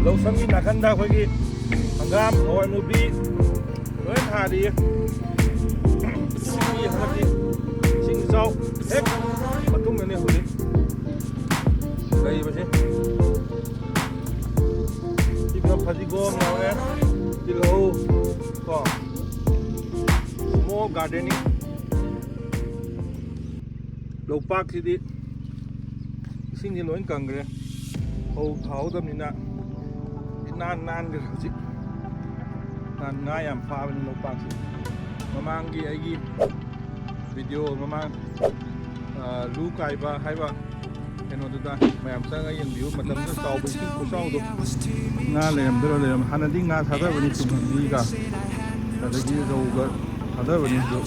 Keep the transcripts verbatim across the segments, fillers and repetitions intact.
ꯂꯧꯁꯪꯒꯤ ꯅꯥꯀꯟꯗ ꯑꯩꯈꯣꯏꯒꯤ ꯍꯪꯒꯥꯝ, ꯍꯋꯥꯏ ꯃꯨꯕꯤ ꯂꯣꯏ ꯊꯥꯔꯤꯌꯦ꯫ ꯏꯁꯤꯡꯒꯤ ꯍꯟꯗꯛꯇꯤ ꯏꯁꯤꯡ ꯏꯆꯥꯎ ꯍꯦꯛ ꯃꯇꯨꯡꯗꯅꯦ ꯍꯧꯖꯤꯛ ꯂꯩꯔꯤꯕꯁꯦ꯫ ꯁꯤꯒ ꯐꯗꯤꯒꯣꯝ ꯌꯥꯎꯔꯦ, ꯇꯤꯜꯍꯧ ꯀꯣ, small gardening꯫ ꯂꯧꯄꯥꯛꯁꯤꯗꯤ ꯏꯁꯤꯡꯁꯤ ꯂꯣꯏ ꯀꯪꯈ꯭ꯔꯦ꯫ ꯐꯧ ꯊꯥꯍꯧꯗꯕꯅꯤꯅ ꯏꯅꯥꯟ ꯅꯥꯟꯈ꯭ꯔꯦ ꯍꯧꯖꯤꯛ꯫ ꯅꯍꯥꯟ ꯉꯥ ꯌꯥꯝ ꯐꯥꯕꯅꯤ ꯂꯧꯄꯥꯛꯁꯤ꯫ ꯃꯃꯥꯡꯒꯤ ꯑꯩꯒꯤ video ꯃꯃꯥꯡ, ꯑ, ꯂꯨ ꯀꯥꯏꯕ ꯍꯥꯏꯕ ꯀꯩꯅꯣꯗꯨꯗ ꯃꯌꯥꯝ ꯆꯪꯉꯒ ꯌꯦꯡꯕꯤꯌꯨ꯫ ꯃꯇꯝꯗꯨꯗ ꯆꯥꯎꯕ ꯏꯁꯤꯡ ꯈꯨꯆꯥꯎꯗꯣ, ꯉꯥ ꯂꯩꯔꯝꯗꯣꯏꯔꯣ ꯂꯩꯔꯝ-, ꯍꯥꯟꯅꯗꯤ ꯉꯥ ꯊꯥꯗꯕꯅꯤ ꯇꯨꯡꯍꯟꯕꯤꯒ ꯑꯗꯒꯤ ꯔꯧꯒ ꯊꯥꯗꯕꯅꯤ꯫ ꯑꯗꯣ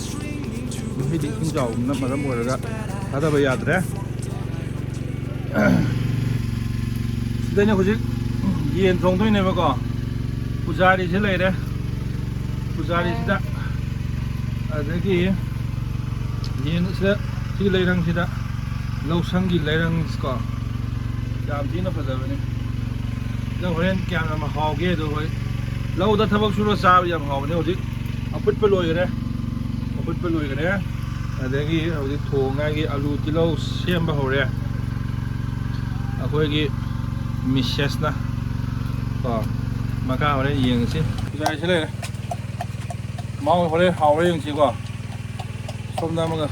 ꯀꯨꯝꯁꯤꯗꯤ ꯏꯁꯤꯡ ꯆꯥꯎꯕꯅ ꯃꯔꯝ ꯑꯣꯏꯔꯒ ꯊꯥꯗꯕ ꯌꯥꯗ꯭ꯔꯦ꯫ ꯁꯤꯗꯅꯦ ꯍꯧꯖꯤꯛ ꯌꯦꯟ ꯊꯣꯡꯗꯣꯏꯅꯦꯕꯀꯣ꯫ ꯄꯨꯖꯥꯔꯤꯁꯦ ꯂꯩꯔꯦ, ꯄꯨꯖꯥꯔꯤꯁꯤꯗ, ꯑꯗꯒꯤ ꯌꯦꯟꯁꯤꯗ, ꯁꯤ ꯂꯩꯔꯪꯁꯤꯗ, ꯂꯧꯁꯪꯒꯤ ꯂꯩꯔꯪꯁꯤꯀꯣ, ꯌꯥꯝ ꯊꯤꯅ ꯐꯖꯕꯅꯤ꯫ ꯑꯗꯣ ꯍꯣꯔꯦꯟ ꯀꯌꯥꯝ ꯌꯥꯝ ꯍꯥꯎꯒꯦ ꯑꯗꯣ ꯍꯣꯏ꯫ ꯂꯧꯗ ꯊꯕꯛ ꯁꯨꯔ ꯆꯥꯕ ꯌꯥꯝ ꯍꯥꯎꯕꯅꯦ꯫ ꯍꯧꯖꯤꯛ ꯑꯐꯨꯠꯄ ꯂꯣꯏꯈꯔꯦ, ꯑꯐꯨꯠꯄ ꯂꯣꯏꯈꯔꯦ꯫ ꯑꯗꯒꯤ ꯍꯧꯖꯤꯛ ꯊꯣꯡꯉꯥꯏꯒꯤ ꯑꯂꯨ ꯇꯤꯜꯍꯧ ꯁꯦꯝꯕ ꯍꯧꯔꯦ ꯑꯩꯈꯣꯏꯒꯤ ꯃꯤꯁꯦꯁꯅ꯫ ꯀꯣ, ꯃꯈꯥ ꯍꯣꯔꯦꯟ ꯌꯦꯡꯉꯁꯤ꯫ ꯄꯨꯖꯥꯔꯤꯁꯤ ꯂꯩꯔꯦ꯫ ꯃꯍꯥꯎ ꯍꯣꯔꯦꯟ ꯍꯥꯎꯔ ꯌꯦꯡꯁꯤꯀꯣ꯫ ꯁꯣꯝꯗ ꯑꯃꯒ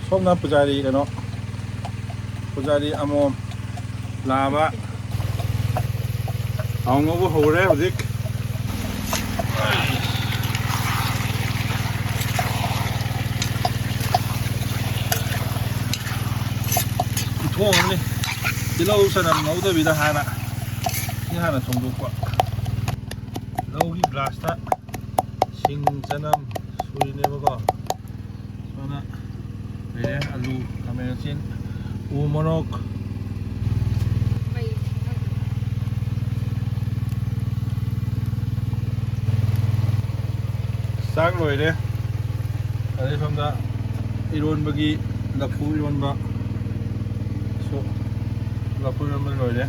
ꯁꯣꯝꯅ ꯄꯨꯖꯥꯔꯤ ꯀꯩꯅꯣ, ꯄꯨꯖꯥꯔꯤ ꯑꯃꯣꯝ ꯂꯥꯕ ꯊꯥꯎ ꯉꯧꯕ ꯍꯧꯔꯦ ꯍꯧꯖꯤꯛ꯫ ꯊꯣꯡꯉꯅꯤ꯫ ꯇꯤꯜꯍꯧ ꯆꯅꯝ ꯉꯧꯗꯕꯤꯗ ꯍꯥꯟꯅ ꯁꯤ ꯍꯥꯟꯅ ꯊꯣꯡꯗꯣꯛꯄ꯫ ꯂꯧꯒꯤ ꯒ꯭ꯂꯥꯁꯇ ꯁꯤꯡ ꯆꯅꯝ ꯁꯨꯔꯤꯅꯦꯕꯀꯣ꯫ ꯁꯨꯃꯥꯏꯅ ꯂꯩꯔꯦ꯫ ꯑꯂꯨ, ꯈꯥꯃꯦꯟ ꯑꯁꯤꯟ, ꯎ ꯃꯣꯔꯣꯛ꯫ ꯆꯥꯛ ꯂꯣꯏꯔꯦ꯫ ꯑꯗꯩ ꯁꯣꯝꯗ ꯏꯔꯣꯟꯕꯒꯤ ꯂꯐꯨ ꯏꯔꯣꯟꯕ ꯁꯨ, ꯂꯐꯨ ꯏꯔꯣꯟꯕ ꯂꯣꯏꯔꯦ꯫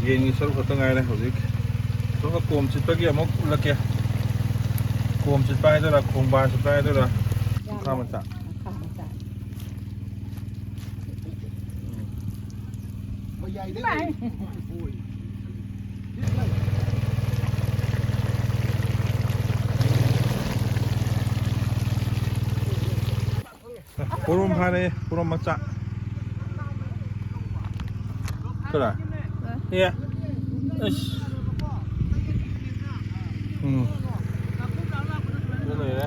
ꯌꯦꯟꯒꯤ ꯁꯔꯨꯛ ꯈꯛꯇ ꯉꯥꯏꯔꯦ ꯍꯧꯖꯤꯛ꯫ ꯁꯣꯝꯗ ꯀꯣꯝ ꯆꯤꯠꯄꯒꯤ ꯑꯃꯨꯛ ꯎꯠꯂꯛꯀꯦ꯫ ꯀꯣꯝ ꯆꯤꯠꯄ ꯍꯥꯏꯗꯣꯏꯔꯥ, ꯈꯣꯡꯕꯥꯟ ꯆꯤꯠꯄ ꯍꯥꯏꯗꯣꯏꯔꯥ? ꯃꯈꯥ ꯃꯆꯥ꯫ ꯃꯈꯥ ꯃꯆꯥ꯫ ꯄꯣꯔꯣꯝ ꯐꯥꯔꯦ, ꯄꯣꯔꯣꯝ ꯃꯆꯥ꯫ ꯀꯔ? ꯑꯦ꯫ ꯑꯁ꯫ ꯎꯝ꯫ ꯑꯗꯨ ꯂꯣꯏꯔꯦ꯫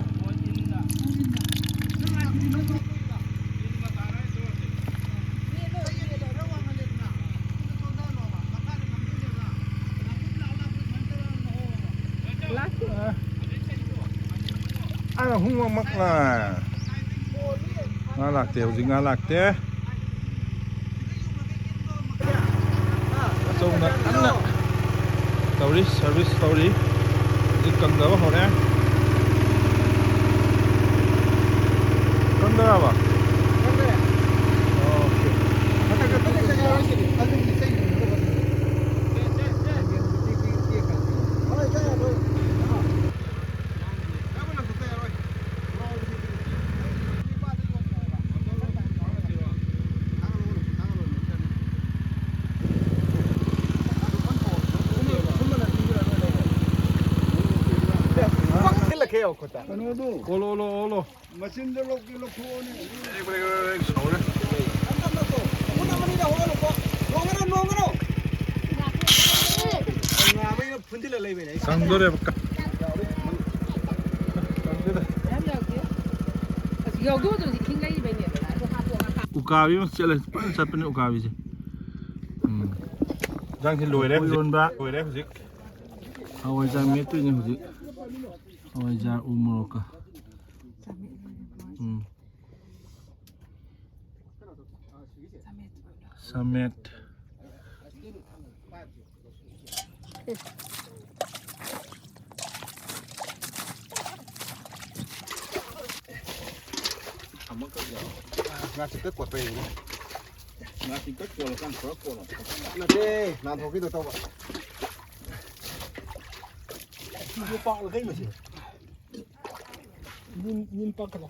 ꯑ꯫ ꯑꯥ, ꯍꯨꯡ ꯃꯛ ꯃꯛ ꯂꯥ꯫ ꯉꯥ ꯂꯥꯛꯇꯦ, ꯍꯧꯖꯤꯛ ꯉꯥ ꯂꯥꯛꯇꯦ꯫ ꯑꯆꯧꯅ ꯀꯟꯅ ꯇꯧꯔꯤ, ꯁꯔꯚꯤꯁ ꯇꯧꯔꯤ꯫ ꯍꯧꯖꯤꯛ ꯀꯪꯗꯕ ꯍꯧꯔꯦ꯫ ꯀꯪꯗꯔꯕ? ꯑꯣꯀꯦ꯫ ꯊꯤꯜꯂꯛꯀꯦ ꯌꯦꯡꯉꯣ ꯈꯨꯠꯇ꯫ ꯀꯩꯅꯣꯗꯣ꯫ ꯑꯣꯜꯂꯣ, ꯑꯣꯜꯂꯣ, ꯑꯣꯜꯂꯣ꯫ ꯃꯆꯤꯟꯗꯣ ꯂꯧꯒꯦ ꯂꯧꯊꯣꯛꯑꯣꯅꯦ꯫ ꯕ꯭ꯔꯦꯛ, ꯕ꯭ꯔꯦꯛ, ꯕ꯭ꯔꯦꯛ, ꯕ꯭ꯔꯦꯛ ꯇꯧꯔꯦ꯫ ꯅꯣꯡꯒꯅꯨ, ꯅꯣꯡꯒꯅꯨ꯫ ꯉꯥꯕꯩꯅ ꯐꯨꯟꯗꯤꯜꯂ ꯂꯩꯕꯩꯅꯦ ꯑꯩ꯫ ꯀꯪꯗꯣꯔꯦꯕ꯫ ꯀꯪꯗꯦꯗ꯫ ꯌꯥꯝ ꯌꯥꯎꯗꯦ꯫ ꯑꯁ, ꯌꯥꯎꯗꯧꯗꯨꯗꯤ ꯈꯤꯡ ꯂꯩꯕꯩꯅꯦꯕ꯫ ꯑꯗꯨ ꯍꯥꯞꯄꯣ, ꯍꯥꯞꯄꯣ꯫ ꯎꯀꯥꯕꯤ ꯑꯃ ꯆꯦꯜꯂꯦ꯫ ꯐꯖꯅ ꯆꯠꯄꯅꯦ ꯎꯀꯥꯕꯤꯁꯦ꯫ ꯎꯝ꯫ ꯏꯟꯖꯥꯡꯁꯤ ꯂꯣꯏꯔꯦ ꯍꯧꯖꯤꯛ꯫ ꯏꯔꯣꯟꯕ꯫ ꯂꯣꯏꯔꯦ ꯍꯧꯖꯤꯛ꯫ ꯍꯋꯥꯏꯖꯥꯔ ꯃꯦꯠꯇꯣꯏꯅꯦ ꯍꯧꯖꯤꯛ꯫ ꯍꯋꯥꯏꯖꯥꯔ ꯎ ꯃꯣꯔꯣꯛꯀ꯫ ꯎꯝ꯫ ꯁꯃꯦꯠ꯫ ꯉꯥ ꯆꯤꯛꯄ ꯀꯣꯠꯄ ꯌꯦꯡꯉꯨ꯫ ꯉꯥ ꯆꯤꯛꯄ ꯀꯣꯠꯂꯀꯥꯟ ꯄꯨꯔꯥ ꯀꯣꯠꯂꯣ꯫ ꯅꯠꯇꯦ, ꯅꯥꯟꯊꯣꯛꯈꯤꯗꯣ ꯇꯧꯕ꯫ ꯁꯤꯁꯨ ꯄꯥꯛꯂ ꯀꯩ ꯃꯁꯤ? ꯌꯨꯝ, ꯌꯨꯝ ꯄꯥꯛꯀꯗꯣ꯫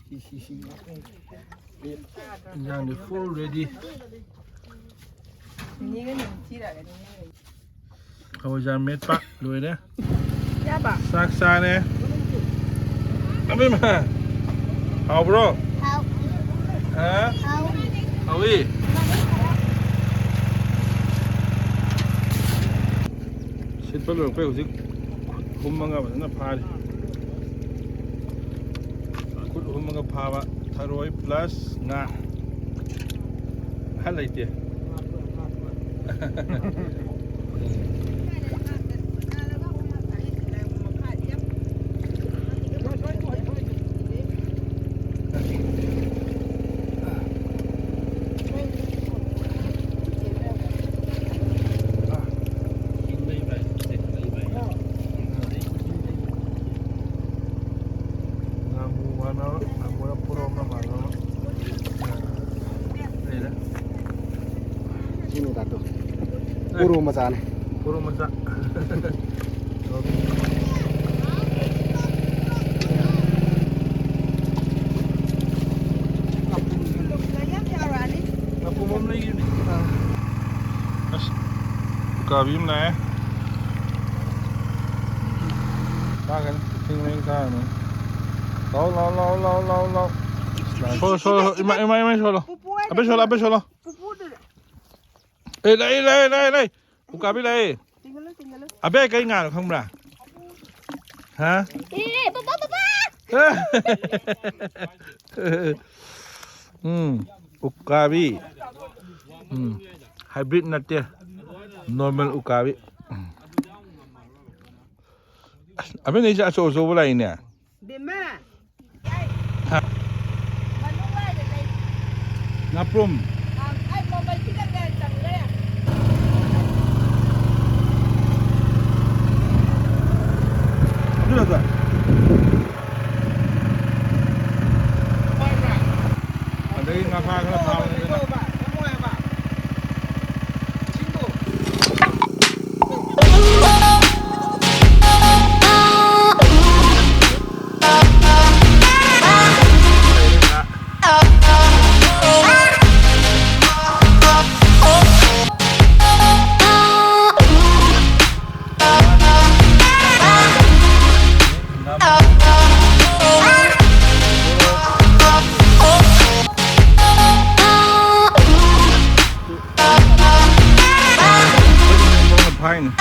ꯁꯤ, ꯁꯤ, ꯁꯤ꯫ ꯏꯟꯖꯥꯡꯗꯤ full ready꯫ ꯅꯤꯒ ꯅꯤꯊꯤꯔꯒ ꯅꯤꯒ ꯅꯤꯊꯤ꯫ ꯍꯋꯥꯏꯖꯥꯔ ꯃꯦꯠꯄ ꯂꯣꯏꯔꯦ꯫ ꯌꯥꯕ? ꯆꯥꯛ ꯆꯥꯔꯦ꯫ ꯑꯕꯦꯝꯃ, ꯍꯥꯎꯕ꯭ꯔꯣ? ꯍꯥꯎ꯫ ꯍꯥ? ꯍꯥꯎ꯫ ꯍꯥꯎꯏ? ꯁꯤꯠꯄ ꯂꯣꯏꯔꯛꯄꯩ ꯍꯧꯖꯤꯛ ꯈꯨꯝꯃꯒ ꯐꯖꯅ ꯐꯥꯔꯤ꯫ ꯈꯨꯠ ꯍꯨꯝꯃꯒ ꯐꯥꯕ ꯊꯔꯣꯏ plus ꯉꯥ꯫ ꯑꯍꯜ ꯂꯩꯇꯦ꯫ ꯉꯥꯃꯨ ꯃꯥꯟꯅꯕ, ꯉꯥꯃꯨꯔ ꯄꯣꯔꯣꯝꯂ ꯃꯥꯟꯅꯕ꯫ ꯂꯩꯔꯦ꯫ ꯁꯤꯅꯤ ꯗꯥꯛꯇꯣ꯫ ꯄꯣꯔꯣꯝ ꯃꯆꯥꯅꯦ꯫ ꯄꯣꯔꯣꯝ ꯃꯆꯥ꯫ ꯉꯥꯄꯨꯝ ꯑꯃ ꯂꯩꯈꯤꯕꯅꯤ꯫ ꯑꯁ, ꯎꯀꯥꯕꯤ ꯑꯃ ꯂꯥꯛꯑꯦ꯫ ꯆꯥꯒꯅꯤ, ꯏꯁꯤꯡ ꯃꯍꯤ ꯆꯥꯒꯅꯤ꯫ ꯂꯥꯎ, ꯂꯥꯎ, ꯂꯥꯎ, ꯂꯥꯎ, ꯂꯥꯎ, ꯂꯥꯎ꯫ ꯁꯣꯂꯣ, ꯁꯣꯂꯣ, ꯏꯃꯥ, ꯏꯃꯥ, ꯏꯃꯥ, ꯁꯣꯂꯣ꯫ ꯄꯨꯄꯨ ꯍꯥꯏꯗꯣ ꯑꯕꯦ, ꯁꯣꯂꯣ, ꯑꯕꯦ, ꯁꯣꯂꯣ꯫ ꯄꯨꯄꯨꯗꯨꯗ꯫ ꯑꯦ, ꯂꯩ, ꯂꯩ, ꯂꯩ, ꯂꯩ꯫ ꯎꯀꯥꯕꯤ ꯂꯩ꯫ ꯆꯤꯡꯒꯠꯂꯨ, ꯆꯤꯡꯒꯠꯂꯨ꯫ ꯑꯕꯦ, ꯀꯩ ꯉꯥꯅꯣ ꯈꯪꯕ꯭ꯔꯥ? ꯍꯥ? ꯑꯦ, ꯄꯥꯄꯥ, ꯄꯥꯄꯥ! ꯎꯝ, ꯎꯀꯥꯕꯤ꯫ ꯎꯝ, hybrid ꯅꯠꯇꯦ꯫ Normal ꯎꯀꯥꯕꯤ꯫ ꯎꯝ꯫ ꯑꯁ, ꯑꯕꯦ, ꯅꯩꯁꯦ ꯑꯆꯧ ꯑꯆꯧꯕ ꯂꯥꯛꯏꯅꯦ꯫ ꯕꯦꯝꯃ꯫ ꯍꯥ? ꯃꯅꯨꯡ ꯂꯥꯏꯗ ꯂꯩ꯫ ꯉꯥꯄ꯭ꯔꯨꯝ꯫ ꯑꯪ, ꯑꯩ ꯃꯣꯕꯥꯏꯜ ꯈꯤꯇꯪ ꯆꯪꯈ꯭ꯔꯦ꯫ ꯑꯗꯨ ꯅꯠꯇ꯭ꯔꯣ? ꯑꯗꯒꯤ ꯉꯥ ꯐꯥ ꯈꯔ ꯐꯥꯕꯅꯤꯗꯅ꯫ Fine.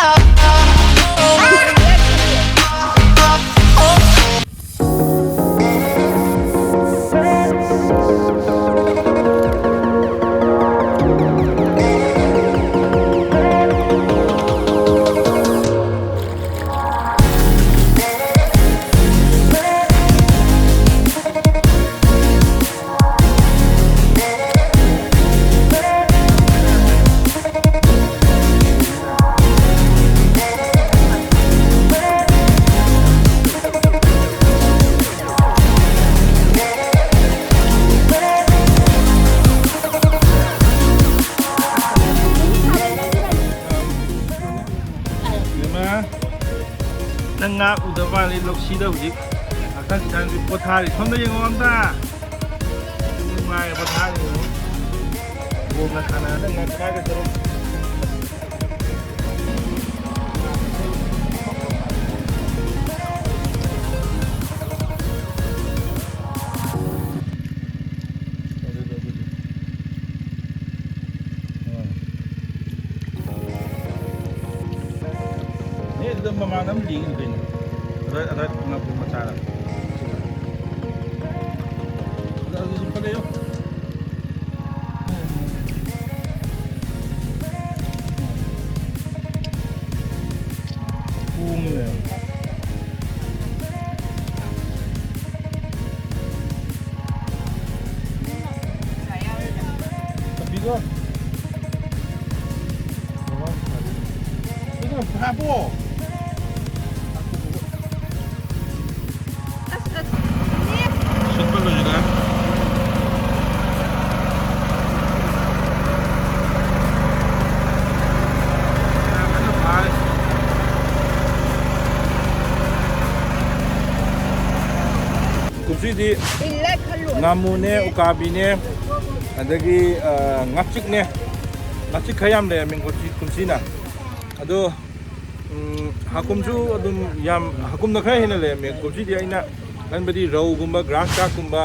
ꯏꯃꯥ, ꯅꯪ ꯉꯥ ꯎꯗꯕ ꯃꯥꯜꯂꯤ, ꯂꯧꯁꯤꯗ ꯍꯧꯖꯤꯛ ꯉꯥꯛꯇꯪ ꯈꯤꯇꯪꯗꯤ ꯄꯣꯊꯥꯔꯤ꯫ ꯁꯣꯝꯗ ꯌꯦꯡꯉꯣ ꯑꯝꯇ꯫ ꯅꯨꯡꯉꯥꯏ, ꯄꯣꯊꯥꯔꯤ꯫ ꯕꯣꯜꯒ ꯁꯥꯟꯅꯔꯒ ꯉꯥ ꯐꯥꯒꯗꯧꯔꯤ꯫ ꯑꯗꯨ ꯃꯃꯥꯡꯗ ꯑꯃ ꯂꯦꯡꯉꯤꯗꯨ ꯀꯩꯅꯣ? ꯑꯗ, ꯑꯗ ꯉꯥꯄ꯭ꯔꯨꯝ ꯃꯆꯥꯗ꯫ ꯑꯗ, ꯑꯗꯨꯁꯨ ꯐꯅ ꯌꯣ꯫ ꯄꯣꯡꯉꯤꯅꯦ꯫ ꯆꯠꯄꯤꯒꯣ꯫ ꯑꯗꯨꯝ ꯍꯥꯞꯄꯣ꯫ ꯑꯁ, ꯑꯁ, ꯏꯅꯦ꯫ ꯁꯤꯠꯄ ꯂꯣꯏꯔꯦ꯫ ꯀꯨꯝꯁꯤꯗꯤ ꯏꯜꯂꯦ ꯈꯜꯂꯨ꯫ ꯉꯥꯃꯨꯅꯦ, ꯎꯀꯥꯕꯤꯅꯦ, ꯑꯗꯒꯤ, ꯑ, ꯉꯥꯆꯤꯛꯅꯦ꯫ ꯉꯥꯆꯤꯛ ꯈꯔ ꯌꯥꯝ ꯂꯩꯔꯝꯃꯤ ꯀꯨꯝꯁꯤ-, ꯀꯨꯝꯁꯤꯅ꯫ ꯑꯗꯣ, ꯎꯝ, ꯍꯥꯀꯨꯝꯁꯨ ꯑꯗꯨꯝ ꯌꯥꯝ, ꯍꯥꯀꯨꯝꯅ ꯈꯔ ꯍꯦꯟꯅ ꯂꯩꯔꯝꯃꯦ꯫ ꯀꯨꯝꯁꯤꯗꯤ ꯑꯩꯅ ꯈꯟꯕꯗꯤ ꯔꯧꯒꯨꯝꯕ, ꯒ꯭ꯔꯥꯁ ꯀꯥꯞꯀꯨꯝꯕ,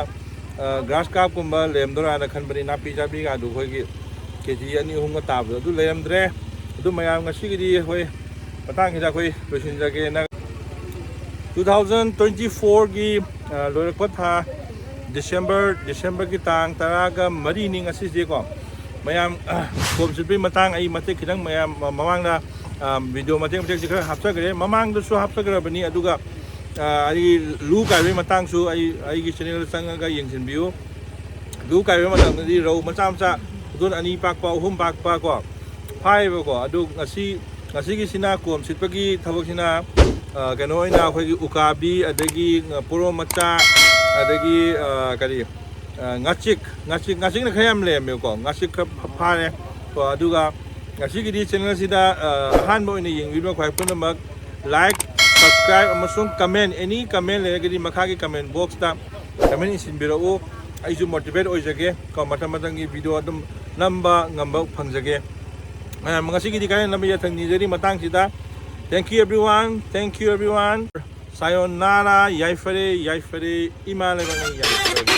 ꯑ, ꯒ꯭ꯔꯥꯁ ꯀꯥꯞꯀꯨꯝꯕ ꯂꯩꯔꯝꯗꯣꯏꯔꯥꯅ ꯈꯟꯕꯅꯤ꯫ ꯅꯥꯄꯤ ꯆꯥꯕꯤꯒꯗꯨ ꯑꯩꯈꯣꯏꯒꯤ ꯀꯦ ꯖꯤ ꯑꯅꯤ ꯑꯍꯨꯝꯒ ꯇꯥꯕꯗꯣ ꯑꯗꯨ ꯂꯩꯔꯝꯗ꯭ꯔꯦ꯫ ꯑꯗꯨ ꯃꯌꯥꯝ ꯉꯁꯤꯒꯤꯗꯤ ꯑꯩꯈꯣꯏ ꯃꯇꯥꯡꯁꯤꯗ ꯑꯩꯈꯣꯏ ꯂꯣꯏꯁꯤꯟꯖꯒꯦꯅ꯫ Two thousand twenty fourꯒꯤ, ꯑ, ꯂꯣꯏꯔꯛꯄ ꯊꯥ ꯗꯤꯁꯦꯝꯕꯔ, ꯗꯤꯁꯦꯝꯕꯔꯒꯤ ꯇꯥꯡ ꯇꯔꯥꯒ ꯃꯔꯤꯅꯤ ꯉꯁꯤꯁꯦꯀꯣ꯫ ꯃꯌꯥꯝ, ꯑ, ꯀꯣꯝ ꯆꯠꯄꯒꯤ ꯃꯇꯥꯡ ꯑꯩ ꯃꯇꯦꯛ ꯈꯤꯇꯪ ꯃꯌꯥꯝ ꯃ-, ꯃꯃꯥꯡꯗ, ꯑ, ꯚꯤꯗꯤꯑꯣ ꯃꯇꯦꯛ ꯃꯇꯦꯛꯁꯦ ꯈꯔ ꯍꯥꯞꯆꯈ꯭ꯔꯦ꯫ ꯃꯃꯥꯡꯗꯁꯨ ꯍꯥꯞꯆꯈ꯭ꯔꯕꯅꯤ꯫ ꯑꯗꯨꯒ, ꯑ, ꯑꯩ ꯂꯨ ꯀꯥꯏꯕꯒꯤ ꯃꯇꯥꯡꯁꯨ ꯑꯩ, ꯑꯩꯒꯤ ꯆꯦꯅꯦꯜꯗ ꯆꯪꯉꯒ ꯌꯦꯡꯁꯤꯟꯕꯤꯌꯨ꯫ ꯂꯨ ꯀꯥꯏꯕ ꯃꯇꯝꯗꯗꯤ ꯔꯧ ꯃꯆꯥ ꯃꯆꯥ ꯈꯨꯗꯣꯟ ꯑꯅꯤ ꯄꯥꯛꯄ, ꯑꯍꯨꯝ ꯄꯥꯛꯄ ꯀꯣ, ꯐꯥꯏꯌꯦꯕꯀꯣ꯫ ꯑꯗꯨ ꯉꯁꯤ, ꯉꯁꯤꯒꯤꯁꯤꯅ ꯀꯣꯝ ꯁꯤꯠꯄꯒꯤ ꯊꯕꯛꯁꯤꯅ, ꯑ, ꯀꯩꯅꯣ ꯑꯣꯏꯅ ꯑꯩꯈꯣꯏꯒꯤ ꯎꯀꯥꯕꯤ, ꯑꯗꯒꯤ, ꯑ, ꯄꯣꯔꯣꯝ ꯃꯆꯥ, ꯑꯗꯒꯤ, ꯑ, ꯀꯔꯤ, ꯑ, ꯉꯥꯆꯤꯛ, ꯉꯥꯆꯤꯛ, ꯉꯥꯆꯤꯛꯅ ꯈꯔ ꯌꯥꯝ ꯂꯩꯔꯝꯃꯦꯕꯀꯣ꯫ ꯉꯥꯆꯤꯛ ꯈꯔ ꯐ-, ꯐꯥꯔꯦ ꯀꯣ꯫ ꯑꯗꯨꯒ ꯉꯁꯤꯒꯤꯗꯤ ꯆꯦꯅꯦꯜꯁꯤꯗ, ꯑ, ꯑꯍꯥꯟꯕ ꯑꯣꯏꯅ ꯌꯦꯡꯕꯤꯕ ꯈ꯭ꯋꯥꯏ ꯄꯨꯝꯅꯃꯛ like, subscribe ꯑꯃꯁꯨꯡ comment, any comment ꯂꯩꯔꯒꯗꯤ ꯃꯈꯥꯒꯤ comment boxꯇ comment ꯏꯁꯤꯟꯕꯤꯔꯛꯎ꯫ ꯑꯩꯁꯨ motivate ꯑꯣꯏꯖꯒꯦ ꯀꯣ, ꯃꯊꯪ ꯃꯊꯪꯒꯤ ꯚꯤꯗꯤꯑꯣ ꯑꯗꯨꯝ ꯅꯝꯕ ꯉꯝꯕ ꯐꯪꯖꯒꯦ꯫ ꯃꯌꯥꯝ ꯉꯁꯤꯒꯤꯗꯤ ꯀꯥꯏꯅꯅꯕ ꯌꯥꯊꯪ ꯅꯤꯖꯔꯤ ꯃꯇꯥꯡꯁꯤꯗ꯫ Thank you everyone, thank you everyone꯫ Sayonara, ꯌꯥꯏꯐꯔꯦ, ꯌꯥꯏꯐꯔꯦ, ꯏꯃꯥ ꯂꯩꯕꯥꯛꯅ ꯌꯥꯏꯐꯔꯦ꯫